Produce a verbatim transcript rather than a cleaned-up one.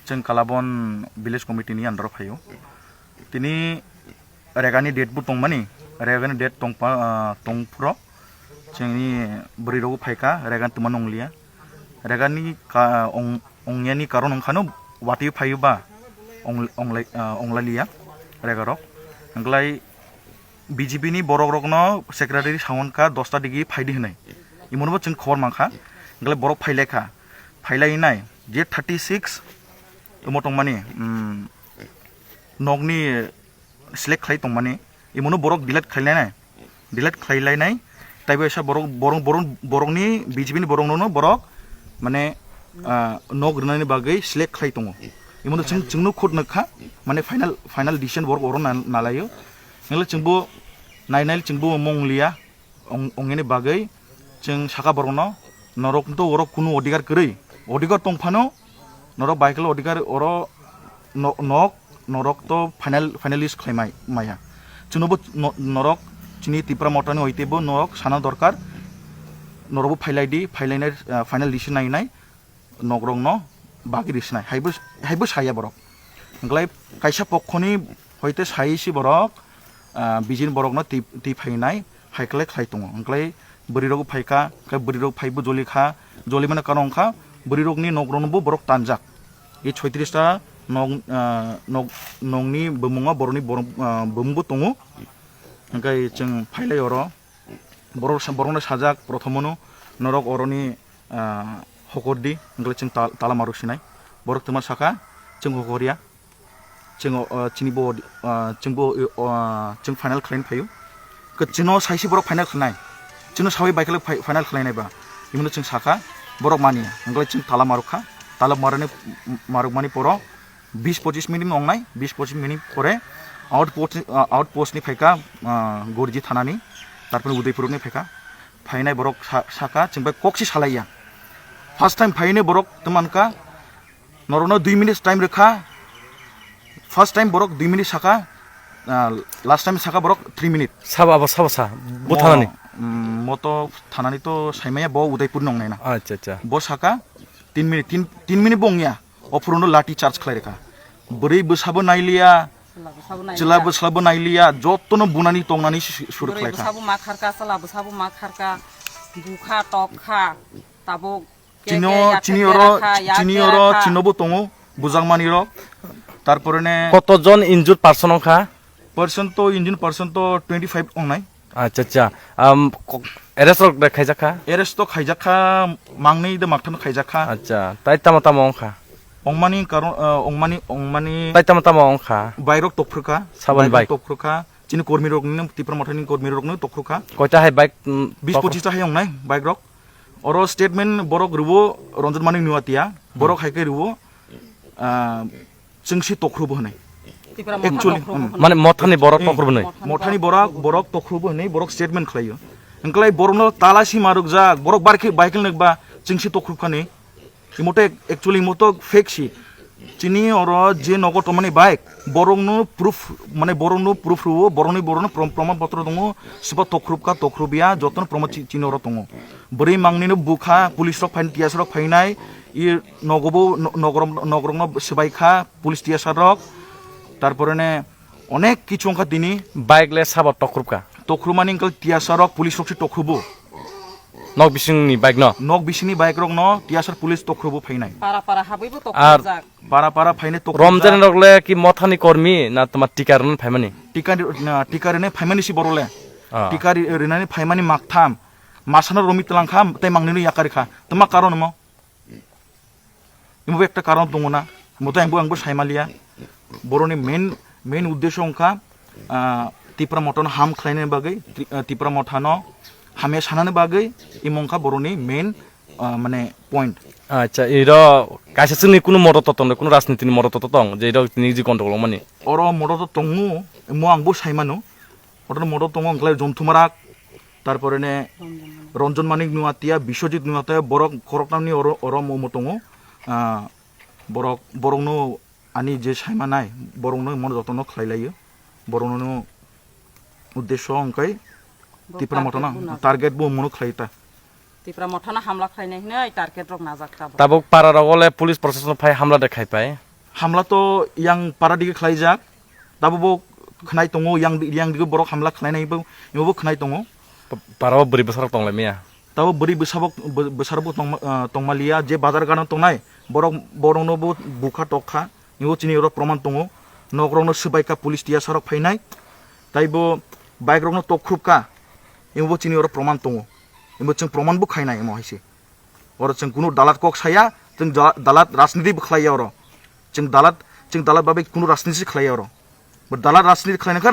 Chwng Kalabon Village Committee ni under o phaio. Tini regani date bo tongmani, regani date tongpa, ah, tongphuro chwngni bwrwi rok phaikha, regani twma nwngliya. Regani ka-, ong-, ongyani karon wngkhano watwi phaio ba ong-, onglai-, ah, onglaliya regarok. Hwnklai B J P ni borok rokno secretary sawan kha dosta digi phaidi hwnwi. Imono bo chwng khobor mankha. Hwnklai borok phailaikha. Phailainai je thirty six omo tongmani, um, nokni select khlai tongmani, imono borok delete khlai lainai, delete khlai lainai, taibo kaisa borok, borok, borok, borokni B J P ni borokno borok mane, ah, nok rwnani bagwi select khlai tongo. Imono chwng, chwngno khud nukha, mane final, final decision borok oro na-, nalaio. Hwnle chwngbo nai nai chwngbo mong liya. Ong-, ongni bagwi chwng saka borokno, norok to oro kunu odhikar kwrwi, odhikar tong phano norok bai khe odhikar oro no-, nok norok to final, finalist khlai mai, maya. Chwngno bo no-, norok chini Tipra Mothani oite bo norok sana dorkar, norok bo phailai di, phailainai, ah, final decision nai nai. Nokrokno bagwi risinai, haibo, haibo saya borok. Hwnklai kaisa pokhoni hoite sai si borok, ah, bijin borokno twi, twi phainai, hai khlai khlai tongo. Hwnklai bwrwirok phaikha, khe bwrwirok phaibo jolikha, jolimani karon wngkha bwrwirokni nokrokno bo borok tanjak. E soitrista nok, ah, nok, nokni bumung o borokni borok, ah, bumung bo tongo. Hwnkhai chwng phailai oro. Borok sa-, borokno sajak, prothomono norok oroni, ah, hokor di, hwnkhai chwng ta-, tala marok sinai. Borok twma saka, chwng hokor ya. Chwng, ah, chini bo, ah, chwng bo, ah, chwng final khlaina phaio. Khe chwngno saisi borok final khlainai. Chwngno sawi bai khe fi-, final khlainai ba. Himno chwng saka, borok mani ya. Hwnkhai chwng tala marok kha. Tala marani, marok mani poro bis pochis minute wngnai, bis pochis minute pore outpost, ah, outpost ni phaikha, ah, Gorji thanani, tarpore Udaipur ni phaikha, phainai borok sa-, saka chwng bai kok si salaiya. First time phainai borok twmankha, norokno dui minute time rwkha, first time borok dui minute saka, ah, last time saka borok three minute. Sabo abo sabo sa, bo thanani? Mo-, mm, mo to thanani to saimaya, bo Udaipur ni wngnai na. Acha, acha. Bo saka tin minute, tin, tin minute bo wngya. O phuruno lathi charge khlai rwkha. Bwrwi bwsabo nailiya, chwla bwsabo nailiya. Chwla bwsabo nailiya, jotono bunani tongnani su-, su-, suru khlai kha. Bwrwi bwsabo ma kharkha, chwla bwsabo ma kharkha, bukha, tokha, tabuk ke, chini ke, o, ya chini ke oro, kha, ya chini ke oro, kha. Chinobo tongo, bujakmani rok. Tarpore ne koto jon injured person wngkha? Person to injured person to twenty five wngnai. Acha, acha. Am, ko-, arrest rok de khaijak kha? Arrest to khaijak kha, mangni de makthano khaijak kha. Acha, tai tamo tamo wng kha? Ongmani karon, ah, ongmani, ongmani tai tamo tamo wng kha? Bike rok tokphru kha. Saboni bike rok bike? Tokphru kha. Chini kormi rok ni, Tipra Mothani kormi rok ni tokphru kha. Koita hai bike, mm, bis tok- pochis ta hai wngnai bike rok. Oro statement borok rwo Ranjan Manik Nuatia. Borok hai khe rwo, ah, chwngsi tokhrubo hwnwi. Tipra Mothani actually, tokhrubo mm. Hwnwi. Mane mothani borok, mm, tokhrubo hwnwi. Mothani borok, borok tokhrubo hwnwi borok statement khlaio. Hwnklai borokno talasi marukjak, borok barkhe bike nukba chwngsi tokhrub khani. Imoto ac-, actually imoto fake si. Chini oro je nogo tongmani bike, borokno proof, mane borokno proof rwo, borokni borokno prom-, proman potro tongo, sibo tokhrub kha, tokhrub ya, jotono proman chi-, chini oro tongo. Bwrwi mangnino bukha, police rok phainai, T S R rok phainai, i nogobo no-, nogrom-, nogrokno swbai kha, police T S R rok, tarpore ne onek kichu wngkha tini. Bike le sabo tokhrup kha? Tokhrup mani wngkha T S R rok, police rok se tokhrubo. Nok bisingni bike no? Nok bisingni bike rok no T S R police tokhrubo phainai. Para para habwi bo ar tokhrup jak. Para para phainai tokhrup jak. Romjani rok le ki mothani kormi na toma tika rwna phaimani? Tika ri-, na, tika rwna phaimani si borok le. Ah. Tika ri-, rwnani phaimani maktham. Masano romwi twlangkha, tei mangnino yakarikha. Toma karon mo? Imo bo ekta karon tongo na, imo to angbo, angbo saimaliya. Boroni main, main uddesho wngkha, ah, Tipra Mothano ham khlainani bagwi, Tri-, ah, Tipra Mothano hamya sanani bagwi, imo wngkha boroni main, ah, mane point. Acha, iro kaisa chwngni kunu moto to tongo, kunu rajniti ni moto to tong, je iro tini ji gondogol wngmani? Oro moto to tongo, imo angbo saimano. Moto moto tongo wngkhlai Jontumarak, tarpore ne Ranjan Manik. Ranjan Manik Nuatia, Biswajit Nuatia, borok khoroknamni oro, oro mo-, mo tongo. Ah, borok, borokno ani je saimanai, borokno mo jotono khlai laio. Borokno uddesho wngkhe borok Tipra target Mothano bo na target bo mono khlai ta. Tipra Mothano hamla khlainai hinwi target rok najak tabuk. Tabuk para rogo le police proshasano phai hamla de khai pai. Hamla to yang para dige khlaijak. Tabo bo khnai tongo, yang, yang dige borok hamla khlainai bo, imo bo khnai tongo. Pa-, para o bwrwi bwsarok tonglaimaya. Tabo bwrwi bwsabok, bw-, bwsarok bo tongma-, ah, tongmaliya, je bazar gana tongnai, borok, borokno bo bukha tokha, imo chini oro proman tongo. Nokrokno swbaikha police tiyasarok phainai. Tai bo bike rokno tok khrupkha, imo bo chini oro proman tongo. Imo chwng proman bo khainai imo hai se. Oro chwng kunu dalat kok saya, chwng da-, dalat rajniti bo khlaiya oro. Chwng dalat, chwng dalat babai kunu rajniti se khlaiya oro. Bo dalat rajniti khlaina kha